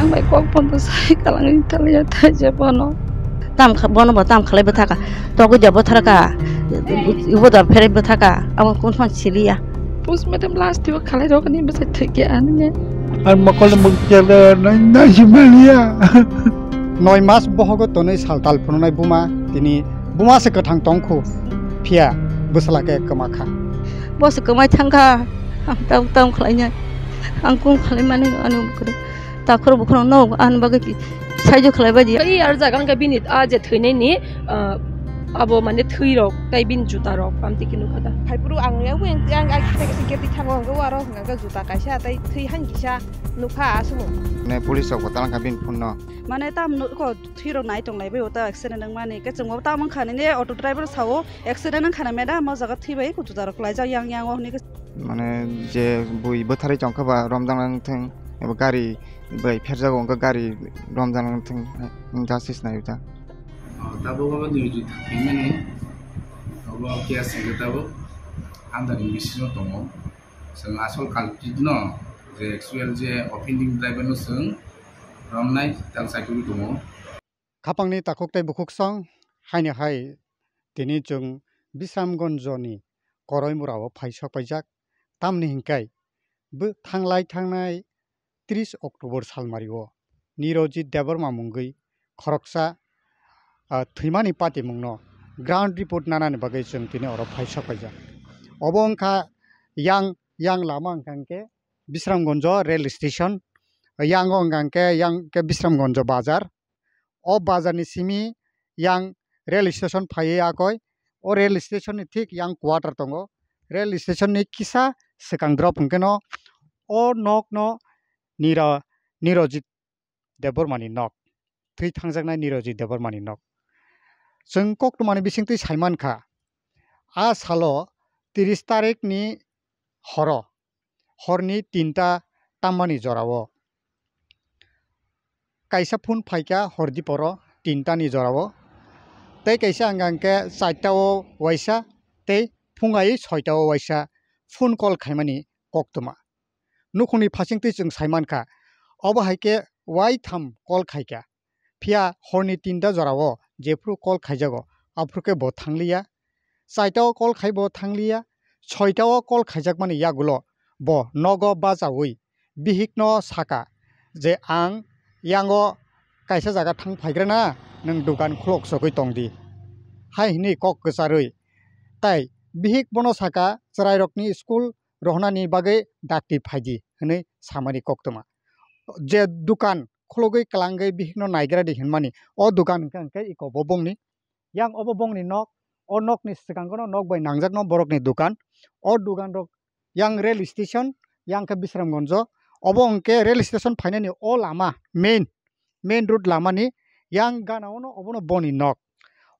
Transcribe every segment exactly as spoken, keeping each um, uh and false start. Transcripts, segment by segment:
Ang bai kok bondo sai kalangni taliya thaija bono. Tam kha-, bono bo tam khalai bwthaka. Togwi da bwtharka. Ibo da pherai bwthaka. Abo kun phang siliya. Postmortem last twibo khalai rokni bwsai thwikya ani. Ar mokol mukjala nai nai simaliya. Noi mas bohogo tonwi saltal phunuknai buma tini buma se kwthang tongkhu, phiya bwsala khe kwma kha. Bo se kwmai thangkha, ang tam tam khlainai, ang kum khlaimani ani bwkrwi. Takhur bukhurok no ani bagwi saijo khlai bai di. Ei ar jaga wngkha bini a je thwinani, ah, abo mane thwi rok tai bini juta rok amtwi khe nukha da. Phaipuru ang yang yang ai kisa kisa gate thango hwnkhe aro hwnkha juta kaisa tai thwi han kisa nukha aswk. Ne police rok bo talangkha bini phone no. Mane tam nukho thwi rok nai tonglai bai o ta accident wngmani khe chwngbo tam wngkha nini auto driver sao accident wngkha na madam o jaga thwi bai juta rok klaijak yang yang o hwnwi khe. Mane je bui bwtharwi tongkha ba romjak nang thung eba gari bai pherjago wngkha gari romjak nang thung justice nai ta. O, tabuk obo dui juta thwimani obo case wngkha tabuk under investigation tongo. Chwng asol culprit no je actual je offending driver no chwng romnai tal saitugwi tongo. Khapangni takhuk tei bukhuksong haino hai tini chwng Bisramganjoni Koroimurao phai sok paijak. Tamni hinkhai bo thanglai thangnai tris October salmario Nirojit Debbarma mungwi khoroksa, ah, thwimani patimungno ground report nanani bagwi chwng tini oro phai sok paijak. Obo wngkha yang, yang lama wngkha hwnkhe Bisramganj rail station, yang o wngkha hwnkhe yang khe Bisramganj bazar. O bazar ni simi yang rail station phaiwi akoi. O rail station ni thik yang quarter tongo. Rail station ni kisa swkang drop hwnkhe no o nok no Niro-, Nirojit Debbarma ni nok. Thwi thangjaknai Nirojit Debbarma ni nok. Chwng koktwma ni bisingtwi sai mankha. A salo tris tarik ni horo, horni tinta tammani jorao. Kaisa phone phaikha hordi poro tinta ni jorao. Tei kaisa hwnkha hwnkhe charta o waisa tei phungai soita o waisa phone call khaimani koktwma. Nukhungni phasingtwi chwng sai mankha, obo hai khe waitham call khaikha. Phiya horni tinta jorao jephru call khaijago, aphuru khe bo thangliya. Chaita o call khai bo thangliya. Soita o call khaijakmani yagulo bo nogo bachaui bihikno saka je, "Ang yango kaisa jaga thang phaigrana, nwng dukan khulok sogwi tongdi," hai hwnwi kok kwcharwi. Tai bihik bono saka, "Chwrairokni school rohonani bagwi dakti phaidi," hwnwi samani koktwma. Je dukan khulogwi kwlangwi bihikno naigradi hwnmani, o dukan hwnkhe, hwnkhe iko bo bongni. Yang obo bongni nok, o nokni swkango no nok bai nangjakno borokni dukan. O dukan rok yang rail station, yang khe Bisramganj. Obo hwnkhe rail station phainani o lama main, main road lamani yang gana ono obono boni nok.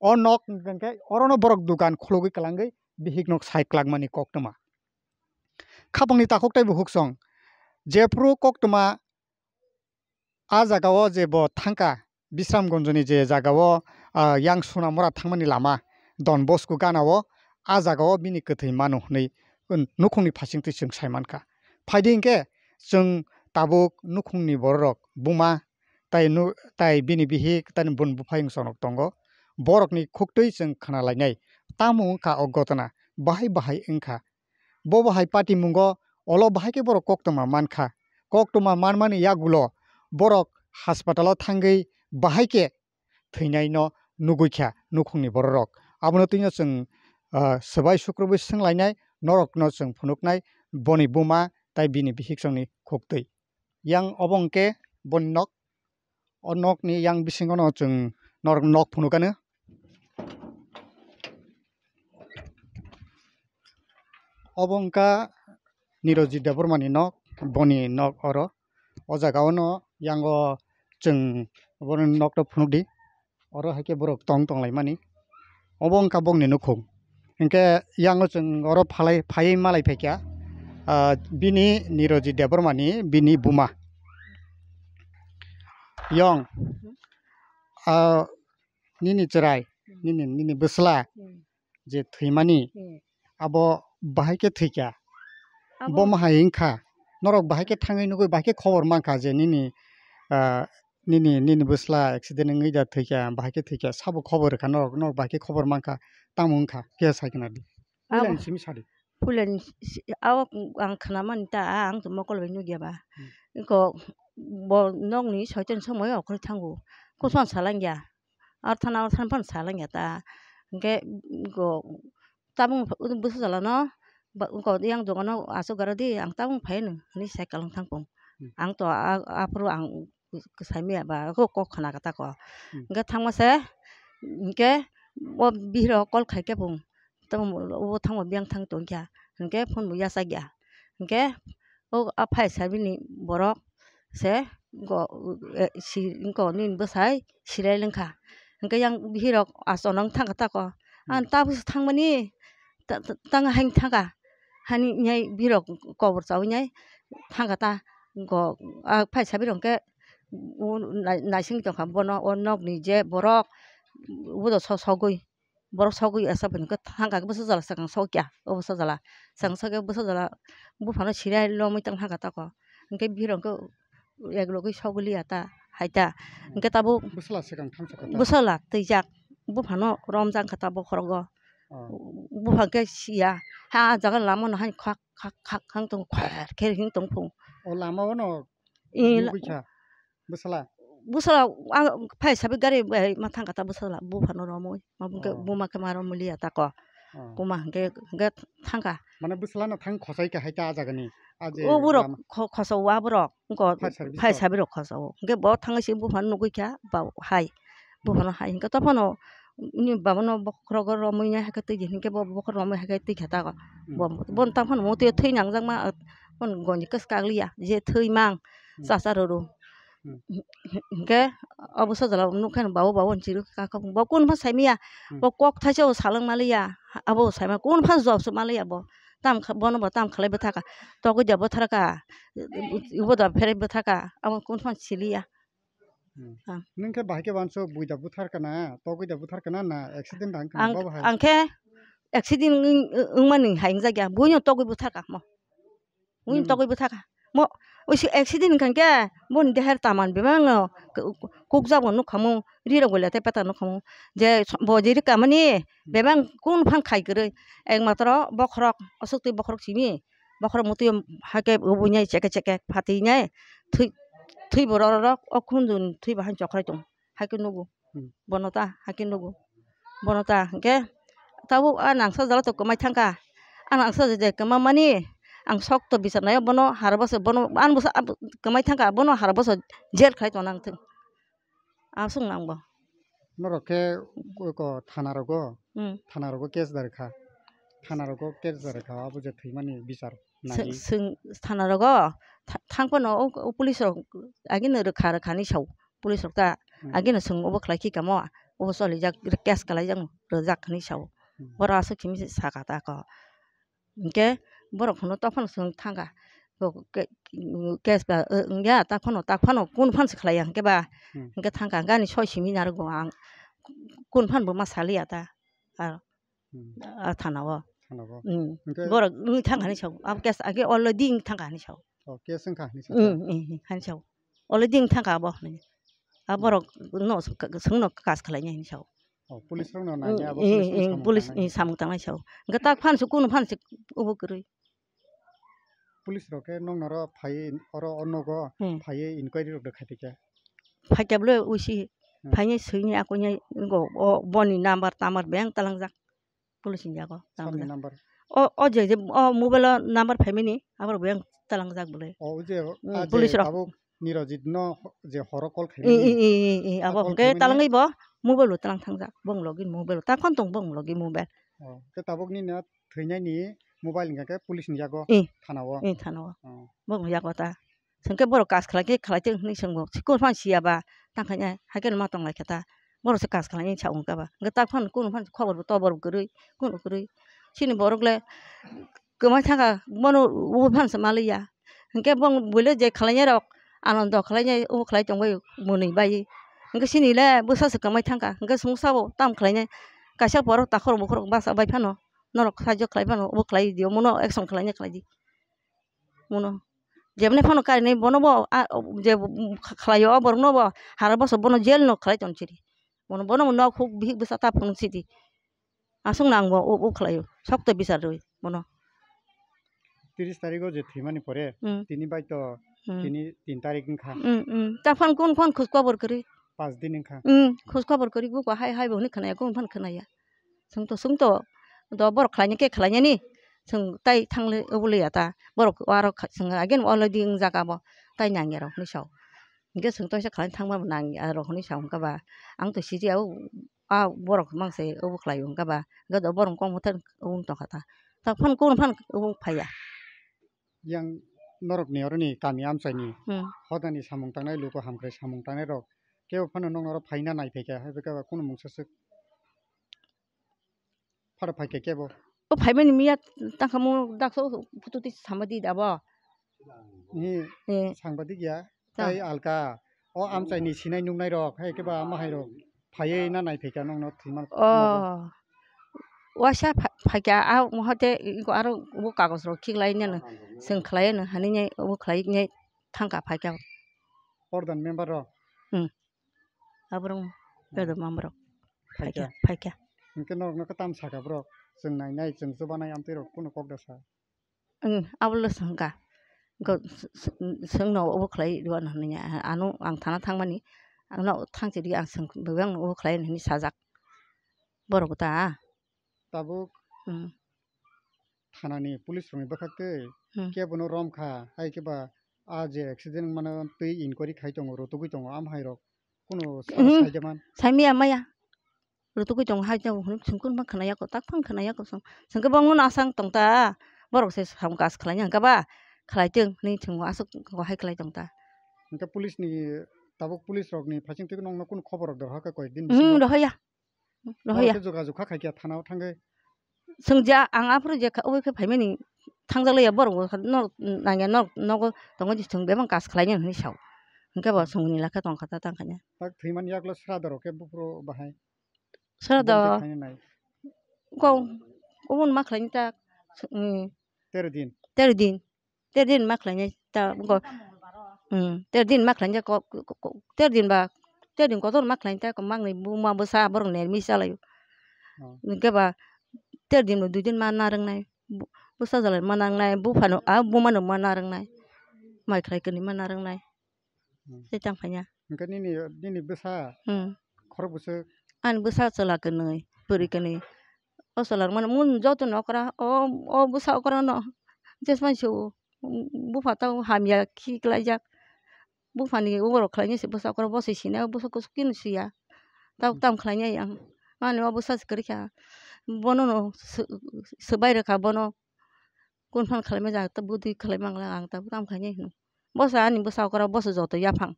O nok hwnkhe orono borok dukan khulogwi kwlangwi bihik nok sai kwlakmani koktwma. Khapangni takhuk tei bukhuksong jephru koktwma a jagao je bo thangkha, Bisramganjni je jagao, ah, yang Sonamura thangmani lama, Don Bosco ganao, a jagao bini kwthwi mano hwnwi, um, nukhungni phasingtwi chwng sai mankha. Phaidi hinkhe chwng tabuk nukhungni bororok, buma, tai nu-, tai bini bihik, tai bun buphai wngsonok tongo. Borokni khuktwi chwng khna lainai. Tamo wngkha o gotona, bahai bahai wngkha. Bo bahai patimungo olo bahai khe borok koktwma mankha. Koktwma manmani yagulo borok haspatalo thangwi bahai khe thwinaino nugwi kha nukhungni bororok. Abono twino chwng, ah, swbai sukrubwi swnglainai, norokno chwng phunuknai boni buma tai bini bihiksongni khuktwi. Yang obo hwnkhe boni nok. O nokni yang bisingono chwng norok nok phunukani. Obo wngkha Nirojit Debbarmani nok, boni nok oro. O jaga ono yango chwng boroni nokno phunukdi. Oro hai khe borok tong tonglaimani. Obo wngkha bongni nukhung. Hinkhe yango chwng oro phalai, phaiwi malai phaikha, ah, bini Nirojit Debbarmani bini buma. Yong, ah, nini chwrai, nini, nini bwsla je thwimani, abo bahai khe thwikha. Abo bo mahai wngkha. Norok bahai khe thangwi nugwi bahai khe khobor mankha je nini ah, nini, nini bwsla accident wngwi da thwikha, bahai khe thwikha, sabo khobor rwkha norok, norok bahai khe khobor mankha, tamo wngkha, khe sai khna di. Abo Puilani simi sadi. Puilani si-, abo ang khnamani ta, ang tong mokol bai nukya ba. Hmm. Iko bo nokni soitan somoi okhoroi thango. Hmm. Koson salangya. Arthana, arthana phano salangya ta. Hwnkhe iko tabung bwsa jalano, ba, iko yang dogano aswk garo di, ang tabung phaino, hwnwi sai kwlwng thangkung. Hmm. Ang to a, aphuru ang saimaya ba, kok khna kha tako. Hmm. Hwnkhe thangma se, hwnkhe o bihiro call khai khe bung, tamo obo thangma biyang thang tongkha, hwnkhe phone bo yachakya. Hwnkhe o a phaisa bini borok se go, e, si, go nini bwsai silai lengkha. Hwnkhe yang bihirok achonok thangkha tako. Ang Hmm. tabukhe thangmani, ta, ta, tang haino thangkha. Hani hinwi bihirok kobor chawi nai thangkha ta. Go, a phaisa birok hwnkhe o nai-, naisingwi tongkha bono, o nokni je borok, ubo do so-, sogwi. Borok sogwi asa phano khe thangkha khe bwsa jala swkang sokya, o bwsa jala. Swkang sokya bwsa jala buphano sirai lomwi tong thangkha tako. Hwnkhe bihirok hwnkhe eglogwi sogwi liya ta, hai ta. Hwnkhe tabuk Bwsala swkang thangsa kha ta. Bwsala twijak, buphano romjak kha ta bokhorogo. Oh. Bupha khe siya, ha, ah jaga lamano hai khak, khak, khak, khak tong, kher, kher hing tong phung. O lama o no I la- nugwi kha. Bwsala? Bwsala, ah, phai sabi gari bai ma thangkha ta bwsala, buphano romwi. Ma bumkhe Oh. buma khe ma romwi liya tako. Oh. Buma hwnkhe, hwnkhe thangkha. Mane bwsala no thang khosai kha hai ta ah jagani. Ah je O borok lama. kho-, khosao ah borok. Wngkha Fire service phai to. sabi rok khosao. Hwnkhe bo thangwi se buphano nugwi kha, ba hai. Buphano hai hwnkhe tophano ni baba no bokhorogo romwi nai hai khe twi di hwnkhe bo bokhorok romwi hai khe twi kha tako. Hmm. Bo, bo tang phano motwi thwi nangjakma, ah, phano goni kwchwk kak liya, je thwi mang, Hmm. chacha rw rw. Hmm. Hwnkhe obo sajla nukha babu, babu hinwi chirwi kha kha, bo kunu pha saimaya, Hmm. bo kok thaisa o salwng maliya, abo saima kunu pha jobs maliya bo, tam kha, bono bo tam khlai bwtharkha, togwi da bwtharkha, ibo da pherwi bwtharkha, abo kunu pha siliya. Hmm. Ah. Nwng khe bahai khe uansuk bui da buthar kana, togwi da buthar kana, na accident da wng kana, Ang, bo bahai? Ang khe accident wng, wng, wngmani hai wngjakya, buino togwi buthar ka mo. Buino Hmm. togwi buthar ka. Mo, oisi accident wngkha khe, boni deher taman bebak no, ku-, ku-, kukjak bo nukha mo, ri rok bo le tei peta nukha mo. Je so-, bo je ri kamani, Hmm. bebak kunu phan khai kwrwi, ekmatro bokhorok, aswk twi bokhorok simi. Bokhorok motwi hakhe oboni cheke cheke phatwi nai thwi, thwi bo rorok o khunju ni thwi bo hai chokrai tong hakhe nugo. Hmm. Bono ta hakhe nugo. Bono ta hwnkhe tabuk a nangsa jala to kwmai thangkha. A nangsa je kwma mani ang sok to bichar naio bono har bwswk bono ani bwswk kwmai thangkha bono har bwswk jail khai tongna wngthwng. Aswk nang bo. Norok khe ko, ko thana rogo, Hmm. thana rogo case da rwkha. Thana rogo case da rwkha, abo je thwimani bichar Sw-, nai. Swng thana rogo tha-, thang phano o, o police rok agini rwkha, rwkha hinwi sao. Police rok ta Hmm. agini swng obo khlai khe kamo, obo cholijak, case khlai jak, rwjak hinwi sao. Hmm. Boro aswk simi sakha ta kho. Hwnkhe borok phano tokphano chwng thangkha. Bo ke-, case ba, wngya, tak phano, tak phano, kunu phan se khlaiya hwnkhe ba, Hmm. hwnkhe thangkha, hwnkhe ani soi simi narwgo ang, kunu phan bo ma saliya ta, a, Hmm. a thana o. Thana o. Hmm. Hwnkhe Borok wngwi thangkha hinwi sao, abo case age already wngwi thangkha hinwi sao. Oh, case wngkha hinwi sao. Hmm, hmm, hmm, hinwi sao. Already wngwi thangkha abo hinwi. A Hmm. borok no swngno kas khlainai hinwi sao. Oh, police rok no nai abo Hmm, police ni hmm, samung police tangnai. Ni samung tangnai sao. Hwnkhe tak phan se kunu phan se obo kwrwi. Police rok khe noknoro phaiwi oro o nogo Hmm. phaiwi inquiry rok de khaipikha. Phaikhe bwle usi Hmm. phaini swini akoini go o boni number tamar beng talangjak. Police ni yago Sabni talangjak. Number? O, o je, je o mobile o number phaimani abar beng talangjak bwle. O je Hmm, a je police rok. Tabuk Nirojit no ho-, je horo call I, i, khaimani. I, i, i, A abo call hwnkhe khaimani? Talangwi bo mobile bo talang thangjak. Bong login mobile. Ta phone tong bong login mobile. Oh, khe tabuk nini thwinani mobile hwnkha khe police ni yago I. Thana o. I thana o. Oh. Bong yago ta. Hwnkhe borok kas khlai khe khlai thung hinwi swngbo. Sikul phan siya ba tang khainai haikhe ma tong lai khe ta. Borok se kas khlai sa wng kha ba. Hwnkhe ta phano kunu phano khobor bo tobor bo kwrwi, kunu kwrwi. Chini borok le kwmai thangkha, bono o phano se ma liya. Hwnkhe bong buile je khlainai rok, anondo khlainai, o khlai tong bai, mwnwi bai. Hwnkhe chini le bwsa se kwmai thangkha. Hwnkhe chwng sabo tamo khlainai. Kaisa borok takhor bukhorok bacha bai phano, norok sahajyo khlai phano, obo khlai di, omono action khlainai khlai di. Mono. Jemani phano karinai bono bo, a, o, je, um, kha-, khlaio o borokno bo, hara bwswk bono jail no khlai tong sidi. Bono, bono bo nok huk bihik bwsa ta phunuk sidi. Aswk nang bo o, o khlaio. Sokto bichar rwi bono. Tris tarikh o je thwimani pore, Hmm. tini bai to Hmm. tini tin tarikh wngkha. Hmm, hmm. Ta phano kunu phano khoj khobor kwrwi. Panch din wngkha. Hmm, khoj khobor kwrwi buko hai, hai bo hwnwi khwnaya, kunu phano khwnaya. Chwng to, chwng to, do borok khlaina khe khlainani, chwng tai thangle obo le ya ta. Borok aro kha-, chwng again already wngjak abo, tai nangya rok hwnwi sao. Hinkhe chwng to kisa khlaina thangma bo nangya rok hwnwi sao, hwnkhe ba ang to sidi o, a borok mang se obo khlai o, hwnkhe ba, hwnkhe do borok kok mwthang obo wng tongkha ta. Ta phano kunu phano obo phaiya. Yang norokni oroni kami amchaini Hmm. hodani samung tangnai, luku hamkrai samung tangnai rok kebo phano nokno oro phaina nai phaikha, hai khe ba kunu mungsa swk phano phaikha kebo. O phaimani miya tangkha mo daksa o photo twi sama di da bo. Ni Eh. Sangbadik ya, Ta. Tai alka o amchaini sinai nuknai rok, hai khe ba ama hai rok phaiwi na nai phaikha nokno thwima. Oh. Waisa pha-, phaikha, a, hote iko aro bo kagoj rok khiklai nani, chwng khlai nw, hwnwi nai, obo khlai nai thangkha phaikha. Ordan member rok? Hmm. Aborok Hmm. pedom amrok Phaikha. Phaikha, phaikha. Hinkhe norokno khe tam sakha borok, chwng nainai, chwng chubanai, amtwi rok kunu kok da sa. Ang abo le swngkha. Go s-, s-, swngno obo khlai rw ano hwnwi ano ang thana thangmani, ang no thangchiri ang swng bai ang obo khlai hwnwi sajak. Borok ta. Tabuk Hmm. thanani police rokni bwkhak twi Hmm. kebono romkha, hai khe ba a je accident wngmano twi inquiry khai tongo, rwtugwi tongo, am hai rok kunu sa-, Hmm. saida man. Saimaya maya. Rwtugwi tongo hai tabuk hwnwi chwng kunu ma khwnaya kho, tak phano khwnaya kho chwng. Chwng khe bongno asang tong ta, borok se samung kaj khlaina hwnkha ba, khlai tong hwnwi chwng aswk hai khlai tong ta. Hwnkhe police ni, tabuk police rokni phaising twi nokno kunu khobor rok dohor kha koi din Hmm, bisingo? Rohoya. Rohoya. Borok khe jogajog kha khai khe thana o thangwi. Chwng ja ang aphuru je kha, obo khe phaimani thangjak laiya borok bo kha, norok nangya norok nogo tongo je chwng bebak kaj khlainai hwnwi sao. Hwnkhe bo Hmm. chwngni lakha tong kha ta tang khaina. Tak thwimani yagulo sra dorok khe buphuru bahai. Sra do. Bumtwi khaina nai. Ko, oboni ma khlaina ta, mm, Tero din. Tero din. Tero din ma khlainai ta, ko, mm, tero din ma khlainai ko, ko, ko, tero din ba, tero din kotor ma khlainai ta, ko mangnai buma bwsa borok nermi chalaio. Oh. Hwnkhe ba, tero din bo dui din ma narwknai. Bu-, bwsa jalai ma narwknai, buphano, a bumano ma narwknai. Mai khlai kwnwi ma narwknai. Hmm. Tei tang phaiya. Hwnkhe nini, nini bwsa Hmm. khorok bwswk? Ani bwsa chwla kwnwi, bwrwi kwnwi. O chwla rwmano mun joto nokra, o, o bwsa okra no jesmani se o, bupha tamo hamya khiklaijak. Buphani uborok khlainai se bwsa okra, bo se sinai, o bwsa kuchuk khe no siya. Tabuk Hmm. tamo khlainai ang. Ani o bwsa se kwrwi kha. Bono no sw-, swbai rwkha bono. Kunu phano khlaima ja, ta bwtwi khlai mangla ang, ta bwtwi tamo khainai hino. Bo se ani bwsa okra, bo se joto yaphang.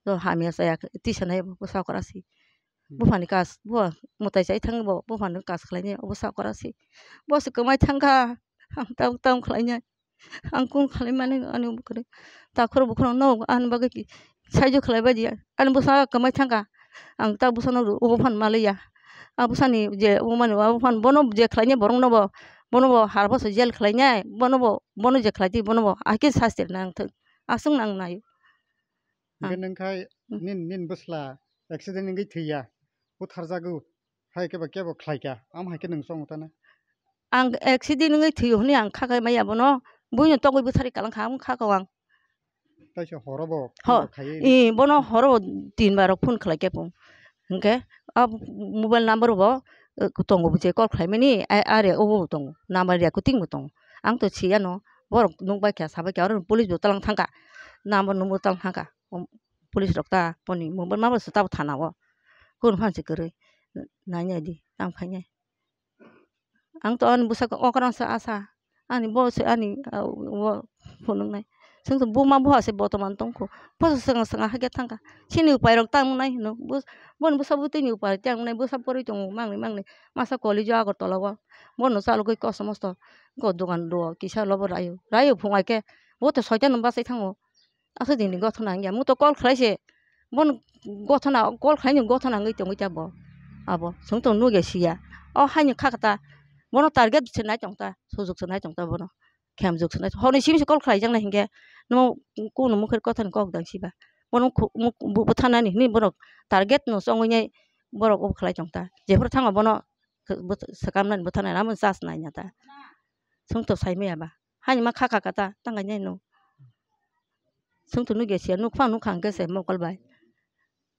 Jo hamya chaya, tisa nai bo bwsa okra se. Hmm. Buphani kas, bo mwtai chai thang bo, buphani kas khlainai, o bwsa okra se. Bo se kwmai thang kha, ang tamo, tamo khlainai. Ang kunu khlai mani, ani bwkrwi. Takhro bukhro no, ani bagwi ki, saijo khlai bai di, ani bwsa kwmai thang kha. Ang ta bwsano rw-, obo phan maliya. A bwsani je obo mani, obo phan bono je khlainai borok no bo, bono bo har bwswk jail khlainai, bono bo, bono je khlai di, bono bo ahai khe sasti rwna nang thung. Aswk nang nai. Hwnkhe Ah. nwng khai Hmm. nin, nin bwsla accident wngwi thwiya, butharjago, hai khe ba kebo khlaikha, amo hai khe nwng chongo tana? Ang accident wngwi thwiyo hwnwi ang kha khai maya bono, buino tongwi bwtharwi kalang kha, ang kha kha ang. Taisa horo bo Ho, phone rok khaiwi i, bono horo bo tin bar rok phone khlai khe phone. Hwnkhe a mobile number bo, eh, tongo bo je call khlaimani, a, are obo bo tongo, number ya kwting bo tongo. Ang to siya no, borok nukbai kha, sabai kha, oro police bo talang thangkha, number nungbo talang thangkha, um, police rok ta boni mobile number se tabo thana o, kunu phan se kwrwi, nai nai di, tamo khainai. Ang to ani bwsakhe okrangsa asa. Ani bo se ani, ah, o phunuknai. Chwng to buma buha se botoman tongkho. Boso swkang swkang hakhe thangkha. Chini upai rok tang nai hino. Bus-, boni bwsa bwtwi ni upai tang nai. Bwsa pori tongo mangni mangni. Masa college o Agartala o. Bono chalogwi kosto mosto. Go dogan do kisa lobo rayo. Rayo phung ai khe. Bo to soitan no bachai thango. Aswk dini gothona wngya, mo to call khlai se, bono gothona, call khlaini gothona wngwi tongwi ta bo, abo chwng to nugya siya, o haino kha kha ta, bono target se nai tong ta, sujok se nai tong ta bono, khemjwk swnai. Horni simi se call khlaijaknai hinkhe, nw kunu mukhir kothani kok dang siba. Bono khu-, muk-, bu-, bwtharnani hwnwi borok target no chongwi nai borok obo khlai tong ta. Jephuru thango bono bwt-, swkamnani bwtharnani amo chance naina ta. Chwng to sai maya ba. Haini ma kha kha kha ta, tang kainai no. Chwng to nugya siya, nukphang nukhang khe se mokol bai.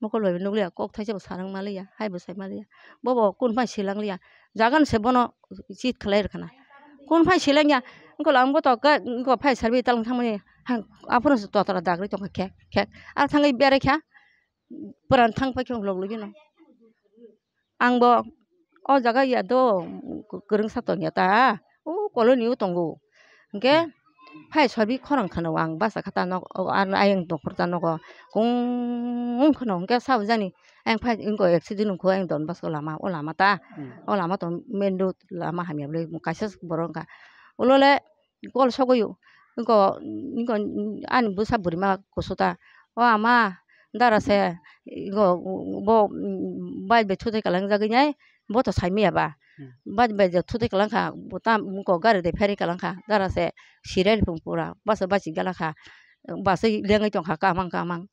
Mokol bai nukliya, kok thaisa bo sarang maliya, hai bo sai maliya. Bobo kun phai silang liya. Jagan se bono chit khlai rwkhana. Kun phai silang ya, wngkol ang bo to khe, wngkol phai sarbi talang thangmani. Hang, aphuru se totra dagri tongkha khek, khek. Ar thangwi berai kha, pran thang phai khe uklok lugino. Ang bo o jaga ya do kwrwngsa tongya ta, o colony o tongo. Hwnkhe phai sabi khorang kheno ang basa kha ta nok, o, ar ayang dophor ta nogo. Kung kheno hwnkhe sabo jani ayang phai wngkha accident wngkha ayang don basko lama, o lama ta. Hmm. O lama to main road lama hamya bwlai kaisa borok wngkha. Ulo le gol sogwi o. Wngkha, wngkha ani bwsa bwrwima kusu ta. O ama, dara se, wngkha, bo, bai bai thutai kalang jagwi nai, bo to sai maya ba. Hmm. Bai bai je thutai kalang kha, bo tam, wngkha gari de pheri kalang kha, dara se, sirai phung pura, basa basi gala kha, basa lengwi tong kha, kamang kamang.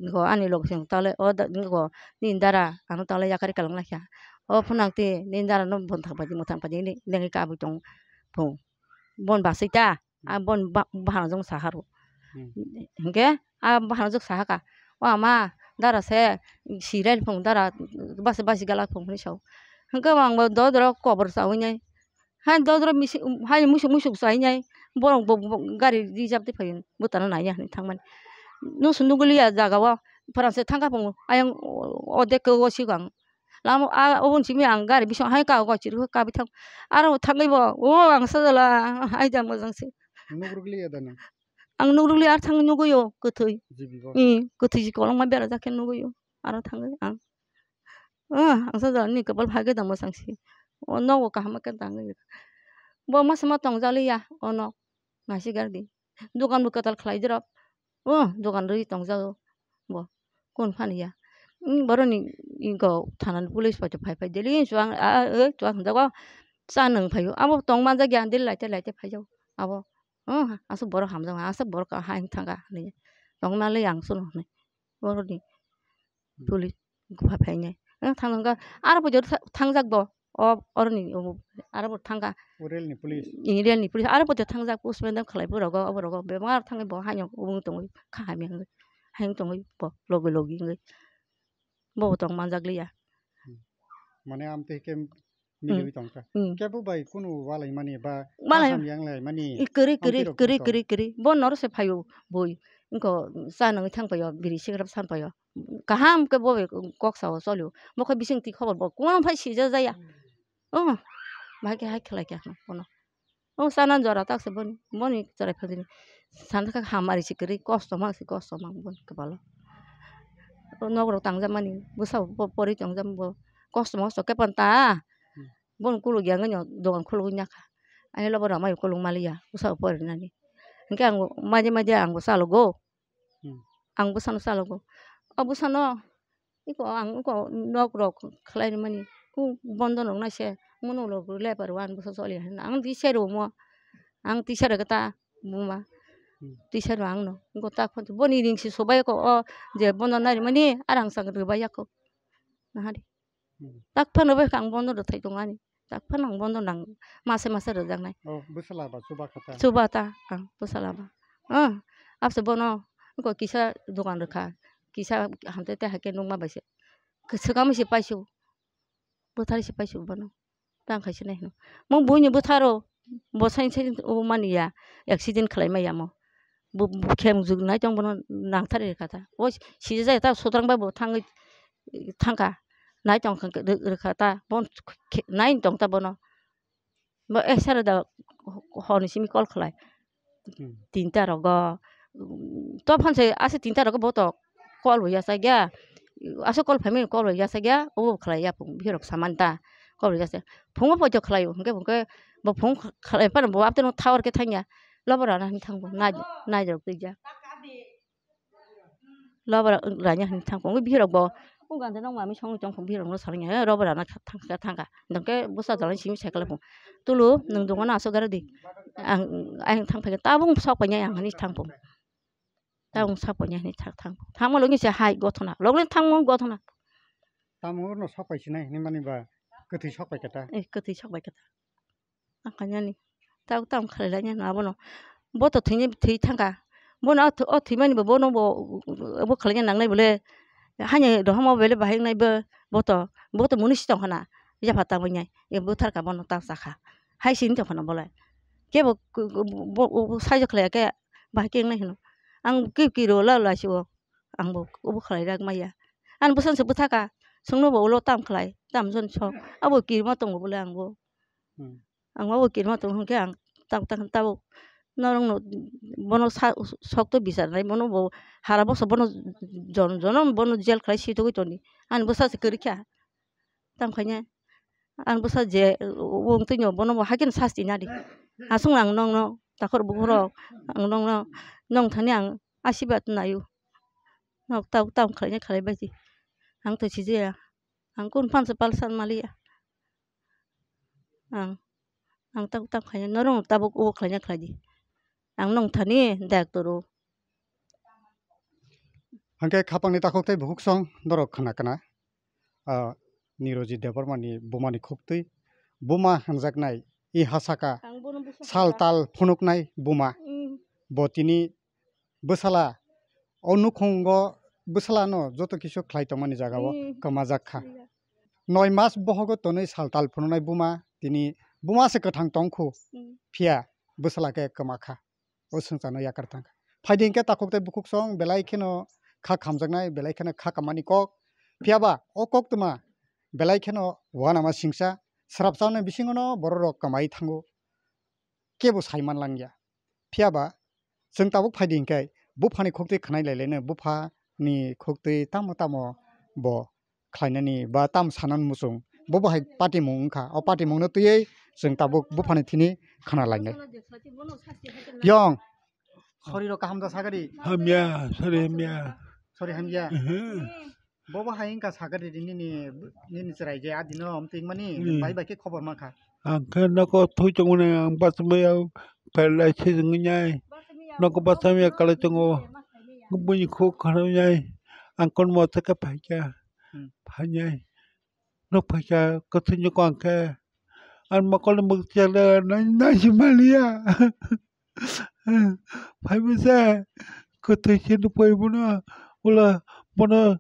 Wngkha ani log se tale, o da, wngkha nini dara, ano tale yakari kalang lai kha. O phunang te, nini dara no bon thang paidi, mwthang paidi, nini lengwi kabui tong phung. Bon basai ta. A bon ba-, bahanajwk saharo. Hmm. Hinkhe a bahanajwk sahaka, "O ama, dara se, sirai phung dara, basi basi gala phung," hwnwi sao. Hinkhe ang bo dodoro kobor chawi nai. Hai dodoro misi-, hai musuk musuk chawi nai. Borok bo, bo gari reserve de phaio, bwtano naiya hwnwi thangmani. Nusu nuguliya jaga o, pharanse thangka phungo, ayang o, o dek o sigo ang. Lama o, oboni simi ang gari bising hai ka goi chirikhok kabui thang. Aro thangwi bo, o ang sajala, aida mojang se. Nugrukliya da nang? Ang nugrukliya, ar thangwi nugwi o, kwthwi. Jibi bo? I, kwthwi ji kolokma berajak khe nugwi o. Aro thangwi ang. Ah, ang sajala ni kwpal phai khe da mojang se. O nogo kaham khe tangwi. Bo masa ma tongjakliya, o nok. Naisi gardi. Dogan bo kwtal khlai dirok. O dogan rwi tongjago bo. Kun phani ya. Boroni iko thanani police bai phai phai daily chuwang a, a, chuwang jago. Cha nung phaio. Abo tong manjak ya daily laite laite phaijago. Abo. O aswk borok hamjakma, aswk borok ha hinwi thangkha hinwi. Tongmani ang chwng hinwi. Boroni police gupha phainai. Ang thang thang kha, aro bo jora thangjak bo. O, oroni, o, aro bo thangkha. O rail ni police? I, rail ni police. Aro bo jora thangjak, postmortem khlai bo rogo, obo rogo. Bebak thangwi bo haino ubung tongwi kha hamya wngwi. Haino tongwi bo logi logi wngwi. Bo bo tong manjak liya. Hmm. Mane amtwi khe Hmm. Milwi tongkha. Hmm. Kebo bai kunu walaimani ba Walai-, kaham yang laimani I kwrwi, kwrwi, hamtirok kwrwi, tong. Kwrwi, kwrwi. Bo noro se phaio bui. Wngkha cha nangwi thang paio, biri sigrap san paio. Kaham khe bo bai kok sao cholio. Bo khe bising twi khobor bo kuno phai sija jaya. Oh, bahai khe hai khlai kha bono. Oh, sana jora tak se boni, boni chwrai phajini. Sana kha hamari se kwrwi, kosto ma se kosto ma boni kwbalo. Oh, nok rok tang jamani, bwsa bo pori tong jam bo. Kosto mosto khe pon ta. Hmm. Bon kuluk ya wngwi no dogan khulugwi nakha. Ani lobo rok mai kuluk maliya, bwsao porinani. Hinkhe ang bo maide maide ang bo chalogo. Hmm. Ang bwsano chalogo. O bwsano iko ang iko nok rok khlai rimani. Ku bondo rok naise, mono rok lebar o ang bwsa choli hinwi. Ang tisa rw mo. Ang tisa rw khe ta buma. Hmm. Tisa rw ang no. Iko ta khon boni ring si sobai ko o je bondo nai rimani arang sak rwbai ya ko. Nahadi. Hmm. Tak phano bai kha ang bondo rwthai tongo ani. Tak phano ang bondo nang mase mase rwjaknai. Oh, bwsala ba chuba kha ta? Chuba ta, ang bwsala ba. Oh, abse bono ko kisa dogan rwkha. Kisa hamte te haikhe nukma bai se. Swkang se paisio. Bwthari se paisio bono. Tang khaise nai hino. Mo buini bwtharo. Bo sain sain o mani ya. Accident khlai ma ya mo. Bo, bo khem jwk nai tong bono nangthari rwkha ta. O sijajak ta sutrang bai bo thangwi thangkha. Nai tong kha, rw-, rwkha ta. Bo khe-, nai tong ta bono. Bo eh sara da horni simi call khlai. Hmm. Tinta rogo. To phanse ase tinta rogo bo to call bo yachakya. Ase call phaimani call bo yachakya. Obo khlai ya phung bihirok saman ta. Call bo yachak. Phungo poito khlaio. Hwnkhe bo phung khlai phano bo abteno tower khe thangya. Lobora na hinwi thangbo. Nai, nai rok twijak. Lobora ranya hinwi thangkha. Wngwi bihirok bo Kung gante nong mami song tong phung birong no saling, "Eh, robo rana thang, thang, thang ka." Dong ke busa jalan simi cycle phung. "Tulu, nung dungo na asok garo di." Ang, ang thang phai, "Tabung sok phai nyai," ang hani thang phung. "Tabung sok phai nyai," hani thang, thang phung. Thang ma logi se hai gothona. Logni thang mo gothona. Tamo no sok phai sinai hini mani ba kwthwi sok phai kata. Eh, kwthwi sok phai kata. Ang khainani. Tao tamo khlai lainani abono. Bo to thwini thwi thangkha. Bono o thwi-, o thwimani bo bono bo, bo khlaina nangnai bole. Haino rohorma bele bahai wngnai bo, bo to, bo to mwnwi si tongkha na. Yapha tamo wngnai. E bwtharkha bono ta sakha. Hai sini tongkha na bolai. Kebo k-, k-, bo, bo, bo saijo khlaiya khe bahai khe wngnai hino. Ang kebo kiro la la si o. Ang bo obo khlai rak maya. Ani bwskango se bwthaka. Chwngno bo ulo tam khlai, tam jon sok. Abo kirima tongo bole ang bo. Hmm. Ang abo kirima tongo hwnkhe ang tak tak tabuk norokno bono sa-, sokto bichar nai, bono bo hara bwsa bono jon-, jonom bono jail khlai sitogwi toni. Ani bwsa se kwrwikha. Tam khaina. Ang bwsa je wng twi no bono bo hakhe sasti nadi. Aswk ang nokno takhor bukhurok ang nokno nong thani ang asibad naio. Nok tau tau khlaina khlai bai di. Ang to sijaya. Ang kun phan se palsa maliya. Ang, ang tau tau khlaina norok tabuk o khlaina khlai di. Ang nong thani doctor o. Hwnkhe khapangni takhuk tei bukhuk song norok khna khna. Ah, Niroji Debbarmani bumani khuktwi buma hwnjaknai i hasaka Ang bono bwsa sal hwnka. Tal phunuknai buma. Mm. Bo tini bwsala o nukhungo bwsalano joto kisu khlai tongmani jagao Mm. Kwmajak kha. Iya. Noi mas bohogo tonwi sal tal phunuknai buma tini buma se kwthang tongkhu Mm. Phiya bwsala khe kwma kha. O swngcharno yakar tang kha. Phaidi hwnkhe takhuk tei bukhuk song belai kheno kha khamjaknai, belai kheno kha kamani kok. Phiya ba o koktwma belai kheno uanama singsa, srapcharni bisingono bororok kwmai thango, kebo sai man langya. Phiya ba chwng tabuk phaidi hwnkhe buphani khuktwi khwnai lai laino, buphani khuktwi tamo tamo bo khlainani ba tam sanani muchung, bo bo hai patimung wngkha. O patimungno twiwi chwng tabuk buphani thini khna lainai. Yong, sorry rok kaham da sagadi. Hamya, sorry hamya. Sorry hamya. Ehe. Bo bo hai wngkha sagadi nini, nini chwrai je adino omtwing mani Hmm. Bai bai khe khobor mankha. Ang khe nogo thwi tongmani ang bachama ya pelaisi wngwi nai. Nogo bachama ya kalai tongo. Buini khuk khana nai. Ang kon mo thaka phaikha. Hmm. Phainai. Nuk phaikha kwthwini kok ang khe. Ang mokolni mwktiya le nai, naisi maliya. Phai bwsa kwthwi se nuk phai bono. Ulo bono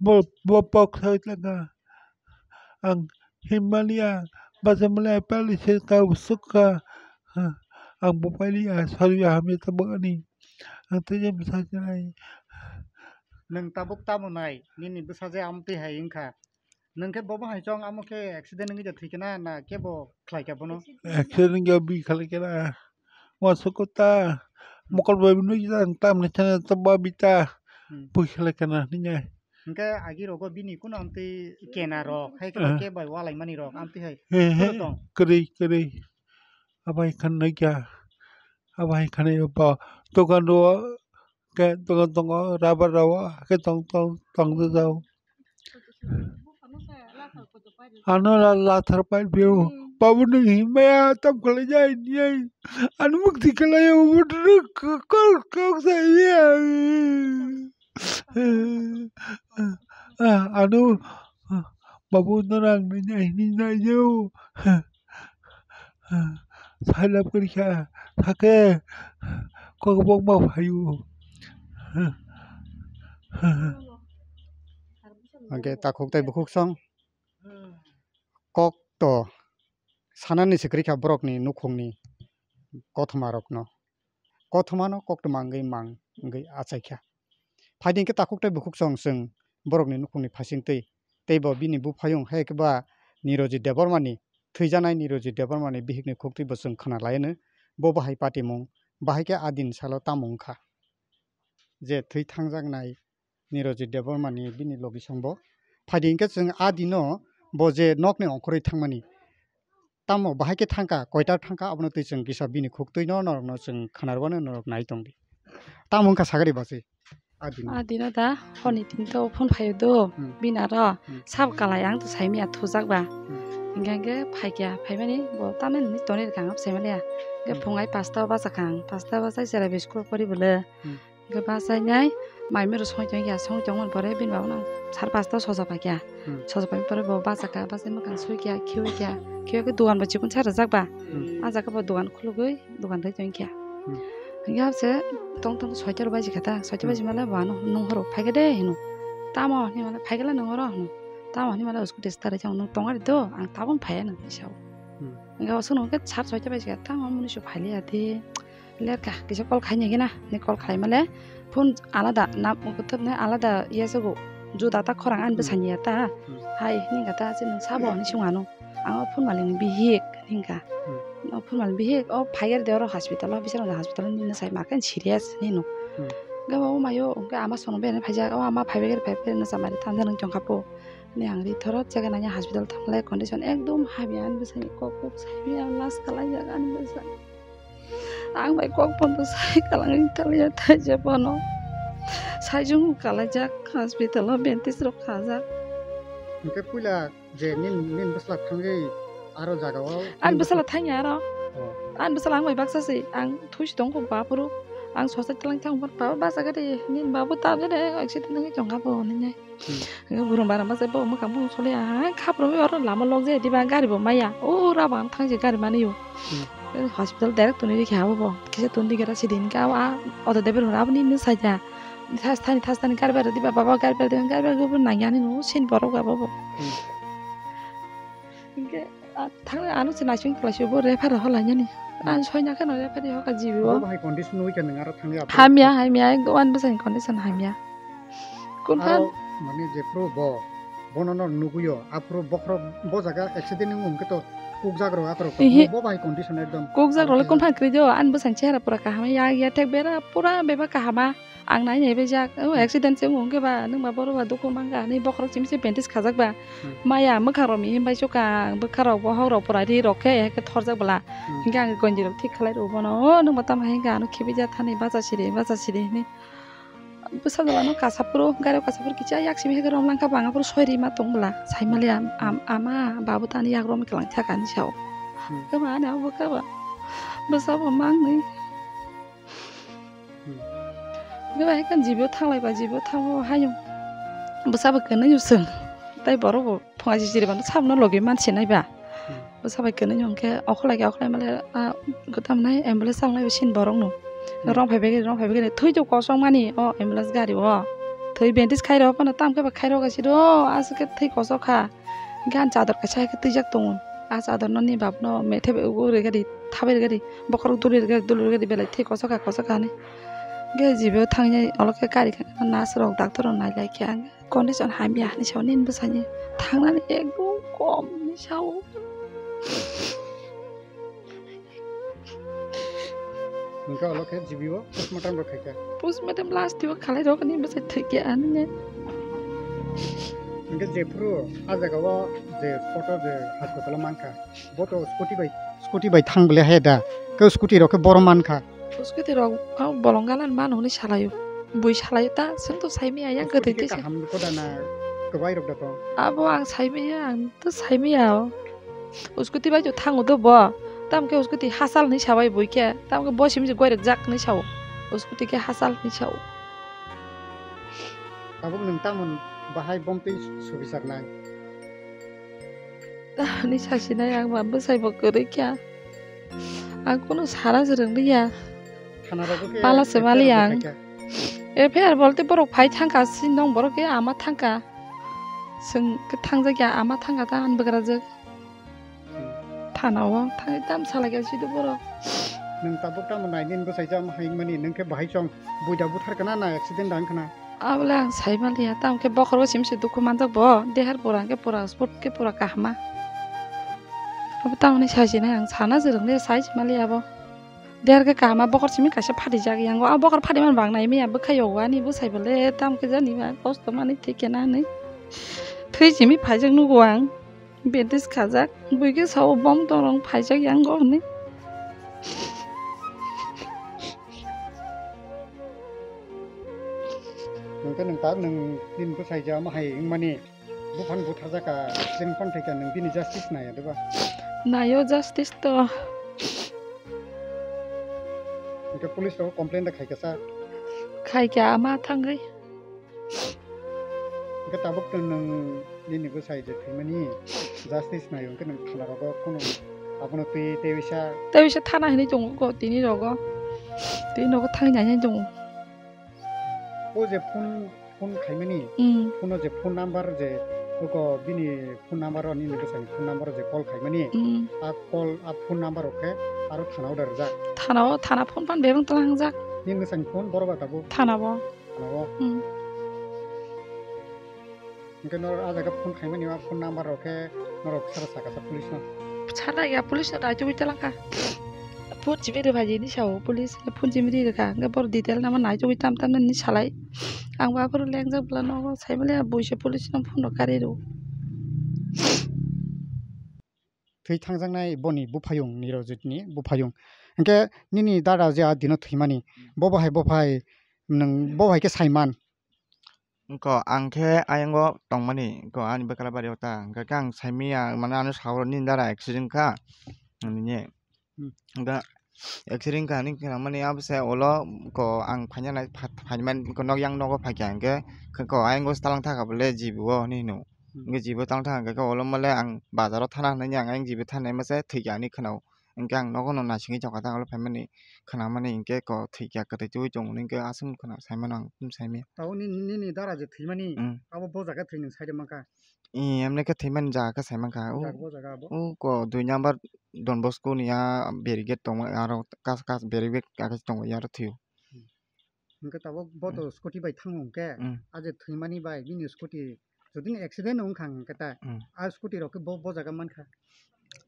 bo, bo pok sai tlangkha. Ang himaliya, bachamalia, pali se ka sukha. Ang bo pailiya, sorry, hamya tabuk ani. Ang tei bwsa sinai. Nwng tabuk tamo nai, nini bwsa je amtwi hai wngkha. Nwng khe bo bo hai chong amo khe accident wngwi da thwi khe na, na khe bo khlai kha bono? Accident wngya bi khlai khe na. Wa suku ta, mokol bai bini ta, ta mani chana ta ba bi ta. Hmm. Pui khlai khe na, hinai. Hwnkhe agi rogo bini kuno amtwi kena rok, hai khe Eh. Khe bai walai mani rok, amtwi hai. Eh, eh, Kuno tong? Kwrwi, kwrwi. Abai khanai kya. Abai khanai ba. Dokan ro, ke dokan tongo, rubber ro, ke tong, tong, tong, tong, tong. Ano la, lathar pai biu. Babu nung himaya tam khalai jai ni ai. Anu mukti khalai ya, babu nung kol kok sai ya. Ah, anu, babu nung nai nai ni nai yo. Sai lap kari kha, thake, kok bok ma phayu. Hwnkhe takhuk tei bukhuk song kok to sanani se kwrwi kha borokni nukhungni kothoma rokno. Kothomano koktwma wngwi mang wngwi achaikha. Phaidi hwnkhe takhuk tei bukhuk song chwng borokni nukhungni phaisingtwi teibo bini buphayung hai khe ba Niroji Debbarmani, thwijanai Niroji Debbarmani bihikni khuktwibo chwng khna lai hwno. Bo bahai patimung, bahai khe a din salo tamo wngkha je thwi thangjaknai Niroji Debbarmani bini logisongbo. Phaidi hwnkhe chwng a dino bo je nokni ongkhorwi thangmani. Tamo bahai khe thangkha, koita thangkha, abono twi chwng kisa bini khuktwino norokno chwng khwnarwano norok nai tongdi. Tamo wngkha sagari bachwi. A dino. A dino da, honi tinta o phone phaio do, Hmm. bini aro Hmm. sab kalai ang to saimaya thujak ba. Hmm. Hingke hingke phaikya, phaimani bo tamni nini tonwi rwkha ang saimaliya. Hingke Hmm. phungai pasta o bachakha ang, pasta o bachai chera biscuit pori bwle. Hmm. Hingke bachainai mai mero songwi tongkha, songwi tongmani pore bini bagwino ang sar pasta o soja paikha. Hmm. Soja paimani pore bo bachakha, bachai mwkhang suikha, khiwikha, khiwikhe dogan bo chikon sa rwjak ba. Hmm. A jaga bo dogan khulugwi dogan rwi tongkha. Hmm. Hingke hapse tong tong soita rok baji kha ta, soita Hmm. baji male bo ano nung horo phaikhe de hino. Tamo hinwi male phaikhe le nung horo hino. Tamo hinwi male scooty start rwchang nung tong ari do, ang tabuk phaiya nung hinwi sao. Hmm. Hingke o swngo khe sar soita baji kha, tamo muni so phailiya de. Lerka kisa call khaini gina, ni call khlai male phone alada nam kuthuk ne alada iya jago. Juda ta khorang ani Hmm. bwsani ya ta. Hmm. Hai hinwi kha ta, chini sabo hinwi sung ano. Ang o phone malik ni bihik hinka. Hmm. O phone malik bihik, o phaiger de oro hospital o, bising hospital o nini sai ma khe serious hinwi no. Hmm. Hingke bo mayo, hingke ama sono bene phaijak, o ama phaibager phaibager no chamari thansa nang chong kha po. Ni ang ri thoro chekhe nanya hospital thanglai condition ekdom hamya ani bwsani kok kok sai maya last kalai jak ani bwsa. Ang bai kok pondo sai kalangwi taliya thaijak bono. Sai jung kalai jak hospital o bandage rok khajak. Hingke puila Je nin, nin bwsla thangwi aro jaga o. Ani bwsla thangya aro. Oh. Ani bwsla ang bai baksa se, ang thusi tong kho ba phuru. Ang sosa tlang thang ba, baba basa gari, nin babu ta gari accident nang chong kha bo ni nai. Hmm. Ang burum bara ma se bo ma kamu sole a, khapro oro lama log je diba gari bo maya. O ra bang thang je gari mani yo. Hmm. Hospital direct tuni ri kha bo. Kisa tun di gara sidin ka a, auto driver hora bo ni ni saja. Thas thani, thas thani gari bara diba, baba gari bara diba, gari bara bo nang yani no, sin borok ba bo. Hmm. Hingke, a, thangla ano se naising khlai se bo refer ho lainani. Hmm. Ang soina kheno refer ho ka jibi o. Bo bahai condition wi kha nang aro thangya. Hamya, hamya, ekdom ani bwsani condition hamya. Kun phan? Aro mane jephru bo, bono no nuguyo, aphru bokhorok bo jaga accident wng khe to kukjak rw aphru. Ehe. Bo bahai condition ekdom. Kukjak rw le kun phan kwrwi do, ani bwsani chehra pura kaham ya, ya thek bera pura bebak kahama. Ang nai nai bai jak, o, Hmm. accident se wng khe ba, nwng ba borok ba dukhu man kha, ani bokhorok simi se bandage khajak ba. Hmm. Maya mwkhang rok mihim bai chukha, ang bwkha rok bohok rok pura ri rok khe, he khe thorjak bwla. Hmm. Hingkhe ang gonji rok thik khlai rw bono, o, nwng ba tamo hai hingkha, ano khibi ja thani bacha siri, bacha siri hinwi. Bwsa jala no kasa phuru, gari o kasa phuru kicha yak simi hai khe rom lang kha, bang phuru soi ri ma tong bwla. Sai mali am-, am-, ama, babu tani yak rom khe lang thaka hinwi sa o. Hmm. Khe ma ani abo bwkha ba, bwsa bo mang nwi. Hmm. Hingke bai khe jibo thanglai ba, jibo thangbo haino bwsa bo kwnwi no chwng. Tai borok bo phunga si chiri bano sabno logi man sinai ba. Hmm. Bwsa bai kwnwi no hingke okholai khe okholai male a gwtam nai ambulance chalnai bo sin borok no. Hmm. Rong phai bai khe, rong phai bai khe thwi to kosong mani o ambulance gari o. Thwi bandage khai rw phano tam khe ba khai rw ga si do aswk khe thwi kosok kha. Hingke ang chador kaisa hai khe twijak tongo. A chador no ni bab no methe bai ugo ri gari, thabai ri gari, bokhorok duli ri gari, duli ri gari belai thwi kosok kha, kosok kha hinwi. Hingke jibo thangwi olo khe gari khe nurse rok, doctor rok nai lai khe ang condition hamya hinwi sa o nini bwsani thangnani ekdom kom hinwi sa o. Hingke olo khe G B o postmortem rok khaikha. Postmortem last o khalai rok ni bwsai thwikya ani ne. Hingke jephuru a jaga o je photo je hospital o mankha, bo to scooty bai, scooty bai thang bwle hai da. Ke scooty rok khe borom mankha. Scooty rok o bolong galan mano hwnwi salaio. Bui salaio ta, chwng to saimaya yang kwthwi kisa. Kaham ko da na kwbai rok da to. Abo ang saimaya, ang to saimaya o. Scooty bai to thango do bo. Tamo khe scooty hachal hinwi sabai bui khe. Tamo khe bo simi se goirok jak hinwi sao. Scooty khe hachal hinwi sao. Tabuk nwng tamon bahai bomtwi subijaknai? Tamoni sasinai ang ba bwsai bo kwrwi kha. Ang kunu sana se rwng liya. Thana rogo khe Pala se F I R mali bo ang. Khaikha. F I R bolte borok phai thangkha, si nong borok khe ama thangkha. Chwng khe thangjak ya, ama thangkha ta, ani bwkrajwk. Hmm. Thana o thangwi tam salai kha sido borok. Nwng tabuk tamo nai nini bwsai jam hai mani, nwng khe bahai chong buida buthar kana na accident dang khna? Abole ang sai maliya, tamo khe bokhoro simi se dukhu manjak bo, dehar pura hwnkhe pura sport khe pura kahama. Abo tamoni sai sinai ang sana se rwng liya, sai se maliya abo. Dehar khe kahama bokhor simi kaisa phatijak yango, a bokhor phatimani bang nai miya bwkha yogo ani bwsai bole, tamo khe jani ba kosto mani thik khe na hinwi. Thwi simi phaijak nugo ang. Bandage khajak, bui khe sao bom torong phaijak yango hinwi. Khe nwng tak nwng bini bwsai ja ma hai wngmani buphang butharjak kha, accident phano thai kha, nwng bini justice naiya diba? Naio justice to. Hwnkhe police rok complain da khai kha sa? Khai kha ama thangwi. Hwnkhe tabuk to nwng nini bwsai je thwimani justice naio, hwnkhe nwng thana rogo kheno abono twi tei bisa. Tei bisa thana hinwi tongo ko tini rogo. Tini rogo thangwi nai tongo. O je phone, phone khaimani, hmm, phone o je phone number je, oko bini phone number o, nini bwsani phone number o je call khaimani, hmm, a call, a phone number o khe aro thana o da rijak. Thana o, thana phone phan bebak tala hangjak. Nini bwsani phone borok ba tabuk? Thana bo. Thana o. Hmm. Hwnkhe norok a jaga phone khaimani, a phone number rok khe norok sara saka sa police no? Sara ya, police no naitugwi talangkha. Phone simi rwphaidi hinwi sao police, phone simi ri rwkha. Hwnkhe borok detail nangma naitugwi tam tam nini salai. Ang bo aphuru lengjak bwla nogo saimali, buisa police no phone rok kari rw. Thwi thangjaknai boni buphayung, Nirojitni buphayung. Hwnkhe nini dada je a dino thwimani, bo bahai, bo bahai nwng bo bahai khe saiman? Wngkha, ang khe ayango tongmani, wngkha ani bwkhala bari o ta, hwnkha khe ang saimanya, mane ano sao nini dara accident kha, nini. Hmm. Wngkha accident kha hinwi khnamani, abo se ulo ko ang phaina nai, pha-, phaimani, ko nok yang nogo phaikha, hwnkhe ko ayango talang thaka bole jibo hinwi hino. Hmm. Hwnkhe jibo talang thaka, hwnkhe ulo mole ang bazaro thana hinwi ang ayang jibo thana mase thwikha hinwi khnao. Hwnkhe ang nogo no naisingwi tongkha, ta ulo phaimani khnamani hwnkhe ko thwikha, kwthwi twiwi tongo hinwi hwnkhe aswk khna saimano ang, saimaya. Tabuk nini, nini dara je thwimani, hmm, abo bo jaga thwi nwng saide mankha? Ee, emne khe thwimani jaga khe sai mankha. O, jaga bo jaga abo? O ko dui number Don Bosco ni a barricade tongma, aro kas, kas barricade kaisa tongo, aro thwio. Hmm. Hwnkhe tabuk bo to, hmm, scooty bai thango hwnkhe, hmm, a je thwimani bai bini scooty jodi ni accident wngkha hwnkhe ta, hmm, a scooty rok khe bo, bo jaga mankha?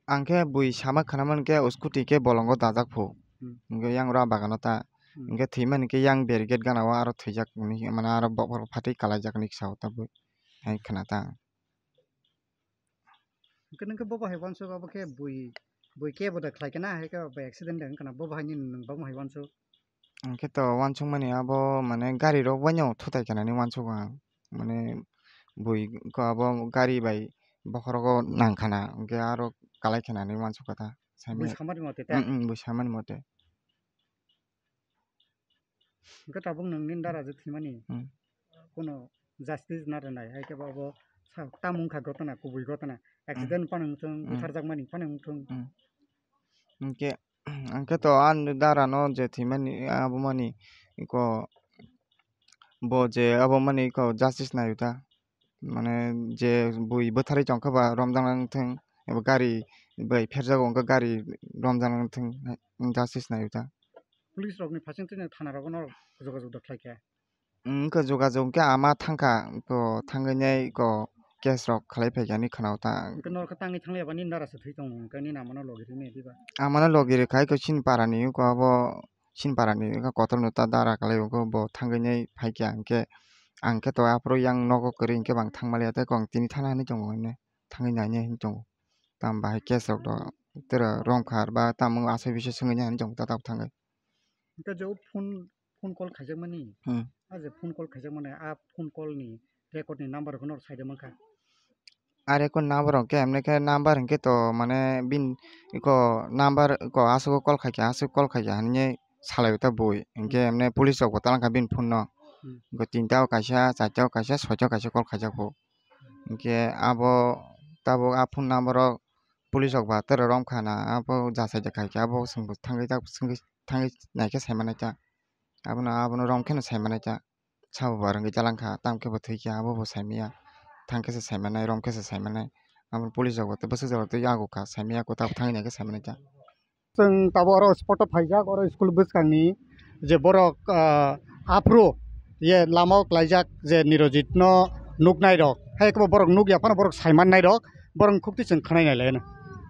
Ang khe bui sama khna mankhe scooty khe bolongo dajak phu. Hmm. Hwnkhe yang ura bagano ta. Hmm. Hwnkhe thwimani khe yang barricade gana o aro thwijak hinwi mane aro bokhorok phatwi kalaijak hinwi sao ta bui. Hai khna ta ang. Hwnkhe nwng khe bo bahai uansuk abo khe bui, bui kebo da khlai khe na, hai khe bo accident da wngkha na, bo bahai ni nwng bo bahai uansuk? Hwnkhe to uansukmani abo mane gari rok baino thutai khe nani uansuk ang, mane bui ko abo gari bai bokhorogo nang kha na, hwnkhe aro kalai khe nani uansuk kha ta. Bui samani mote ta? Mm, mm, bui samani mote. Hwnkhe tabuk nwng nini dara je thwimani, hmm, kuno justice na rwnai, hai khe bo abo sa-, tamo wngkha gotona, kubui gotona, hmm, accident phano wngthung, hmm, butharjakmani phano wngthung. Hmm. Hwnkhe, hwnkhe to ani dara no je thwimani, abo mani ko bo je abo mani ko justice naio ta. Mane je bui bwtharwi tongkha ba romjakna wngthung, eba gari bai pherjago wngkha gari romjakna wngthung, justice naio ta. Police rokni phasing twi thana rogo norok jogajog da khlaikha? Wngkha jogajog, hwnkhe ama thangkha, ko thangwi nai ko case rok khalai phaikha hinwi khwnao ta. Hwnkhe norok tangwi thanglaiya ba nini dara se thwi tongo, hwnkhe nini amano logi rwmani diba? Amano logi rwkha, eko chini parani, eko abo chini parani wngkha kotor no ta dara kalai, eko bo thangwi nai phaikha, hwnkhe ang khe to aphuru yang nogo kwrwi, hwnkhe bo ang thangmaliya, tei kok tini thana hinwi tongo, hinwi thangwi nainai hinwi tongo. Tamo bahai case rok do, tera romkhar ba tamo asai bisai swngwi nai hinwi tongo ta tabuk thangwi. Hwnkhe je o phone, phone call khaijakmani, hmm, a je phone call khaijakmani, a phone call ni record ni number rok no saide mankha. A record number rok khe, emne khe number hinkhe to mane bin iko number iko aswk call khaikha, aswk call khaikha hinwi salai ta bui. Hinkhe emne police rok bo talangkha bini phone no. Hmm. Iko tinta o kaisa, charta o kaisa, soita o kaisa call khaijak phu. Hinkhe abo tabuk a phone number o police rok ba tera romkha na, abo jasai jakha khe abo swngbo thangwi ta swngwi thangwi naikhe saimanai ta. Abono, abono romkheno saimanai ta. Sabo ba rwngwi talangkha, tamo khe bo thwikha, abo bo saimanya. Thangkhe se saimanai, romkhe se saimanai. Abo police rok bo tei bwsajak rok tei yago kha, saimanya ko tamo thangwi naikhe saimanai ta. Chwng tabuk oro spot o phaijak, oro school bwskangni je borok, ah, aphuru ye lama o klaijak je Nirojit no nuknai rok, hai khe bo borok nukya phano borok saimannai rok, borok khukti chwng khwnai nai lai no.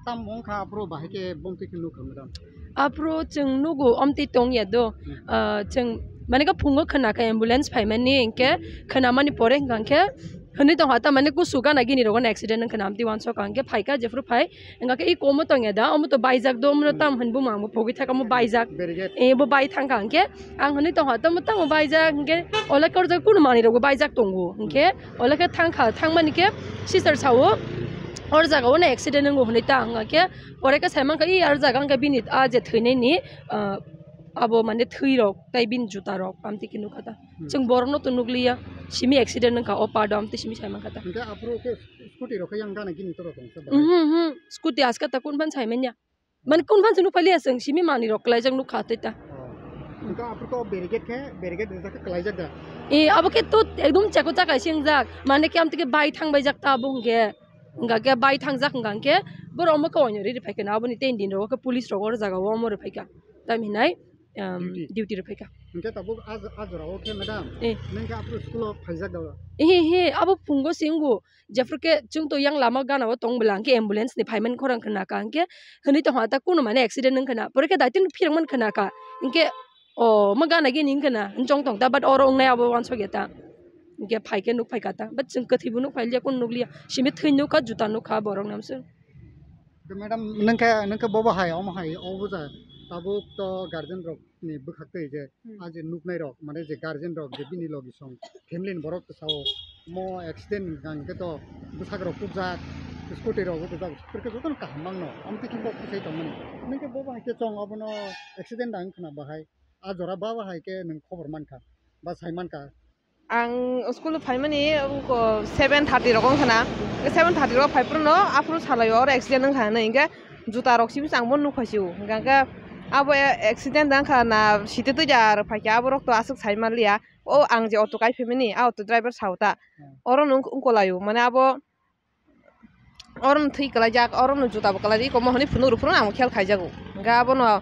Tam wngkha aphuru bahai khe bomtwi khe nukha madam. Aphuru chwng nugo omtwi tongya do. Hmm. Ah, chwng mane khe phungo khwna kha ambulance phaimani, hinkhe khwnamani pore hwnkha khe Hwnwi tongkha ta, mane kusu gana gini rogo accident wngkha na amtwi uansukha, hwnkhe phaikha jephuru phai, hwnkha khe i komo tongya da, omo to baijak do, omo tam hwn bumung ang bo pogwi thaka, omo baijak. Barricade. Eh, bo bai thangkha, hwnkhe ang hwnwi tongkha ta, omo tamo baijak, hwnkhe ola khe o jaga kunu manwi rok bo baijak tongo, hwnkhe ola khe thangkha, thangmani khe sister sao, o jaga o no accident wngo hwnwi ta, hwnkha khe pore khe sai mankha, i aro jaga wngkha bini a je thwinani, ah, abo mane thwi rok tai bini juta rok amtwi khe nukha ta. Hmm. Chwng borokno to nukliya, simi accident wngkha, o part o amtwi simi sai mankha ta. Hwnkhe aphuru khe scooty rok khe yang gana gini toro tong sa bahai? Mhm, mhm. Scooty aska ta kun phan sai manya. Mane kun phan se nukphailiya chwng, simi manwi rok kwlaijak nukha tei ta. Oh. Hwnkhe aphuru to barricade khe, barricade rijak khe kwlaijak da? Eh, abo khe to ekdom cheko chakai se wngjak. Mane khe amtwi khe bai thangbaijak ta abo hwnkhe. Hwnkha khe bai thangjak hwnkha khe borok omo khe oino riri phaikha na, aboni tei din rogo khe police rok oro jaga o omo rwphaikha. Tam hinai, um, duty. Duty rwphaikha. Hwnkhe tabuk a, a jora o khe madam, eh, nwng khe aphuru school o phaijak da? Ehe, he, abo phungo se wngo. Jephru khe chwng to yang lama gana o tong bwla hwnkhe ambulance ni phaimani khorang khna kha, hwnkhe hwnwi tongkha ta kunu mane accident wngkha na, pore khe daitino phirang man khna kha, hwnkhe o ma gana gini wngkha na, wng chong tong ta, but oro wngnai abo uansuk ya ta. Hwnkhe phai khe nuk phai kha ta, but chwng kwthwi bo nuk phai liya, kunu nuk liya, simi thwi nuk kha, juta nuk kha, borok ni amswk. Madam, nwng khe, nwng khe bobo hai, omo hai, obo ja, tabuk to guardian rok ni bwkhak twi je, hmm, a je nuknai rok, mane je guardian rok je bini logi song family ni borok sao mo accident wngkha hwnkhe to bwsak rok tukjak, scooty rok tukjak, hwnkhe jotono kaham mangno, amtwi khe bo kwchai tongmani. Nwng khe bobo hai khe chwng obono accident da wngkha na bahai, a jora ba bahai khe nwng khobor mankha ba sai mankha? Ang school o phaimani, uko seven thirty rok wngkha na. Seven thirty rok phai phuru no aphuru salaio oro accident wngkha hinwi, hinkhe juta rok simi se ang bono nukphai sio. Hinkhe abo accident wngkha na, site twi da rw phaikha, abo rok to aswk sai manliya. O ang je auto kai phaimani, a auto driver sao ta. Hmm. Oro no wng-, wngkolaio, mane abo oro no thwi kwlaijak, oro no juta bo kwlaijak, iko mohoni phunuk rw phuru ang bo khel khaijago. Hwnkhe abono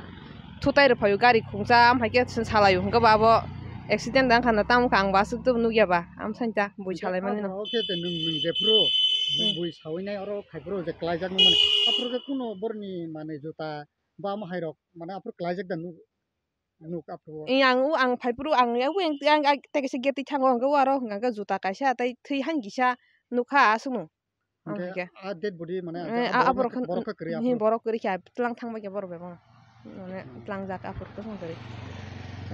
thutai rw phaio, gari khungsa, amhai khe salaio, hwnkhe bo abo accident wngkha na, tamo khe ang bo aswk to nukya ba, amsani ta bui salaimani no. Oke, te nwng, nwng jephuru, hmm, bui sawi nai oro khai phuru je kwlaijak nung mani, aphuru khe kuno borni mane juta ba amhai rok mane aphuru kwlaijak da nuk, nuk aphuru? Ee, ang o, ang phai phuru ang, ang, ang, ang tei kaisa gate thango, hwnkhe o aro hwnkha khe juta kaisa tei thwi han kisa nukha aswkno. Hwnkhe hwnkhe a dead body mane, eh, a, a borok borok khe kwrwi, hi, aphuru borok kwrwi kha, tlang thang bai khe borok bai bono. Mane tlangjak aphuru kwchwng kwrwi.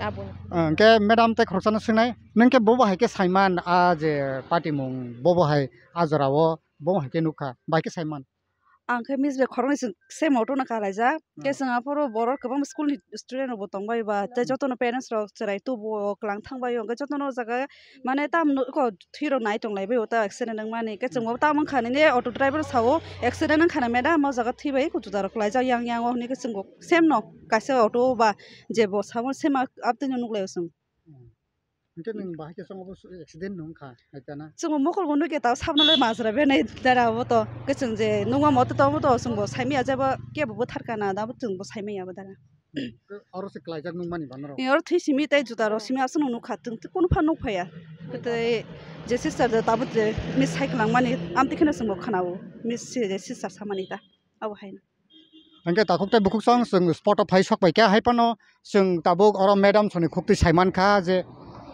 Abo. Hwnkhe madam tei khoroksano swngnai, nwng khe bobo hai khe saiman a je patimung, bobo hai a jorao, bobo hai khe nukha, bai khe saiman? Ang khe miss bai khoroknwi chwng same auto no kalaijak. Khe chwng aphuru borok kwbangma school ni student rok bo tongbai ba, tei jotono parents rok chwrai tubuo, kwlang thangbai o, hwnkhe jotono o jaga mane tamno eko thwi rok nai tonglai bai o, ta accident wngmani. Khe chwng bo tamo wngkha nini auto driver sao accident wngkha na madam, o jaga thwi bai eko juda rok kwlaijak yang yang o, hwnwi khe chwng bo same no kaisa auto o ba je bo samo same abtwino nuklai o chwng. Hwnkhe nwng bahai khe chwng obo accident nwng kha, hai ta na? Chwng mokol bo nukya, ta sabno le majra benai dara obo to. Khe chwng je nukma moto to obo to chwng bo saimaya, jeba kebo bwthar kana da bo chwng bo saimaya bo dara. Oro se kwlaijak nukmani ba norok? Ni oro thwi simi tei juta rok simi aswk nukha, chwng kunu phan nukphaya. Tei je sister je tabuk je miss hai kwlangmani amtwi kheno chwng bo khna-o, miss se je sister samani ta. Abo hai. Hwnkhe takhuk tei bukhuk song chwng spot o phai sok pai kha, hai phano chwng tabuk oro madam soni khuktwi sai man kha je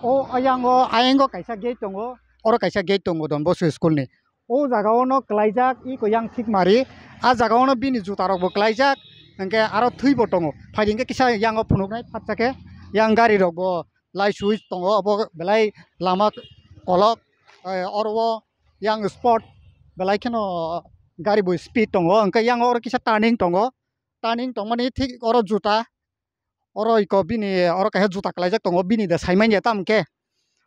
o ayang o, ayang o kaisa gate tongo, oro kaisa gate tongo Don Bosco school ni. O jaga o no kwlaijak iko yang thik mari, a jaga o no bini juta rok bo kwlaijak, hwnkhe aro thwi bo tongo. Phai di hwnkhe kisa yang o phunuknai phatsa khe yang gari rok bo lai sui tongo, obo belai lama kolok, eh, oro o yang spot belai kheno gari bo speed tongo, hwnkhe yang oro kisa turning tongo, turning tongmani thik oro juta, oro iko bini oro kaisa juta kwlaijak tongo, bini da saimanya tamo khe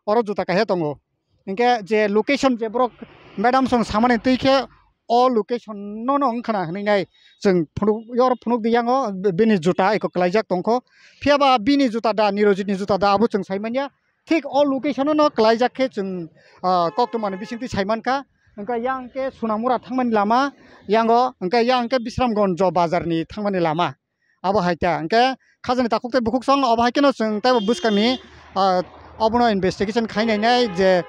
oro juta kaisa tongo, hwnkhe je location je borok madam song samani twi khe o location no no wngkha na hinwi nai chwng phunuk, yor phunuk di yango bini juta eko kwlaijak tongkho. Phiya ba bini juta da, Nirojit ni juta da, abo chwng sai manya. Thik o location no kwlaijak khe chwng, ah, koktwma ni bisingtwi sai mankha. Hwnkhe yang khe Sonamura thangmani lama, yango hwnkhe yang khe Bisramganj bazar ni thangmani lama. Abo hai khe hwnkhe khajani takhuk tei bukhuk song, abo hai kheno chwng teibo bwskangni, ah, obono investigation khai nainai je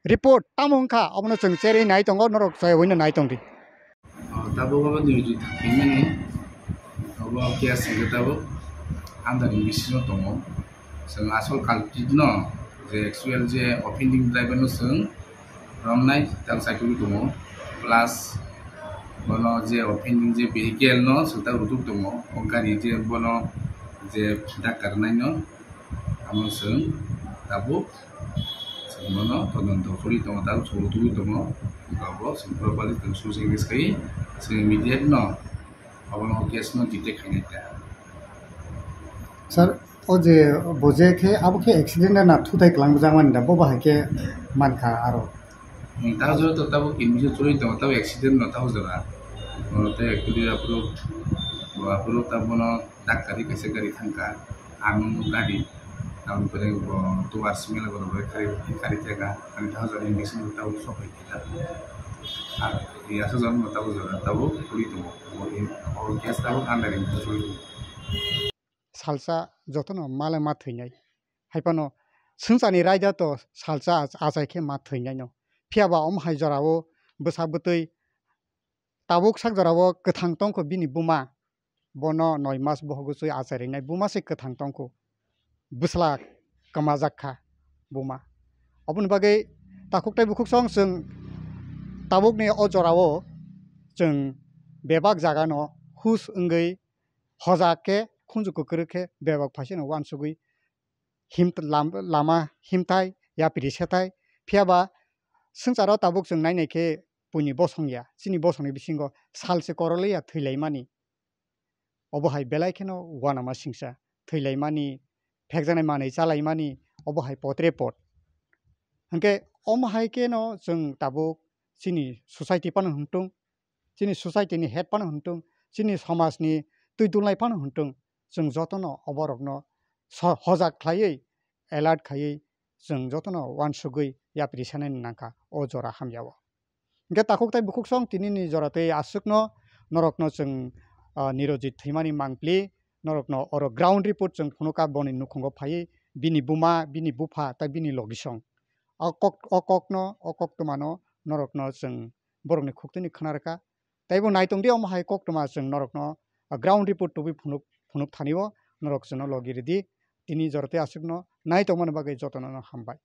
report tamo wngkha, obono chwng cherwi nai tongo, norok chayawino nai tongdi. Ah, tabuk obo dui jut thangmani, obo case hwnkhe tabuk under investigation tongo. Chwng asol culprit no, je actual je offending driver no chwng Romnai tak saitugwi tongo, plus bono je offending je vehicle no swngtak rwtugwi tongo, o gari je bono je dakar naino amo chwng tabuk chwng bono todonto khwlwi tongo, tabuk chwng rwtugwi tongo, abo chwng properly chwng susi investigate khai chwng immediate no abono case no detect khainai ta. Sir, o je bo je khe abo khe accident na thutai kwlangjakmani da, bo bahai khe mankha aro. Hmm, ta jora to tabuk kini je chwlwi tongo, tabuk accident no tabuk jora. Oro te actually aphuru, bo aphuru ta bono dakari kaisa gari thangkha. Ang gari, ang bere bo towards mela goro bai khari, khari tega. Ang ta jora investigation tabuk sok hai kita. Ar ya sa jora tabuk jora tabuk chwlwi tongo. Bo in, oro case tabuk under investigation chwlwi tongo. Salsa jotono male ma thwinai. Hai phano swngcharni raida to salsa ach-, achai khe ma thwinaino. Phiya ba omo hai jorao bwsa bwtwi tabuk sak jorao kwthang tongkho bini buma. Bono noi mas bohogo chwi achai rinai buma se kwthang tongkho. Bwsla kwmajak kha buma. Oboni bagwi takhuk tei bukhuk song chwng tabukni o jorao chwng bebak jagano hus wngwi hojak khe khunju kwkrwk khe bebak phaisano uansugwi him-, lam-, lama himthai yapri sethai. Phiya ba swngcharo tabuk chwng nainai khe buini bosong ya, chini bosongni bisingo salse korolwi ya thwilaimani. Obo hai belai kheno uanama singsa thwilaimani, phekjaknai manwi chalaimani, obo hai potre pot. Hwnkhe omo hai kheno chwng tabuk chini society phano hwntung, chini society ni head phano hwntung, chini somaj ni twi dulnai phano hwntung, chwng jotono oborokno so-, hojak khlaiwi, alert khaiwi chwng jotono uansugwi yapri sanani nangkha o jora hamya o. Hwnkhe takhuk tei bukhuk song tini ni jora tei aswkno norokno chwng, ah, Nirojit thwimani mangpli, norokno oro ground report chwng phunukha boni nukhungo phaiwi bini buma, bini bupha tei bini logisong. O kok, o kokno, o koktwmano norokno chwng borokni khuktwini khna rwkha. Tei bo naitong di omo hai koktwma chwng norokno, ah, ground report tubui phunuk, phunuk thani o norok chwngno logi rwdi. Tini jora tei aswkno naitongmani bagwi jotono no hambai.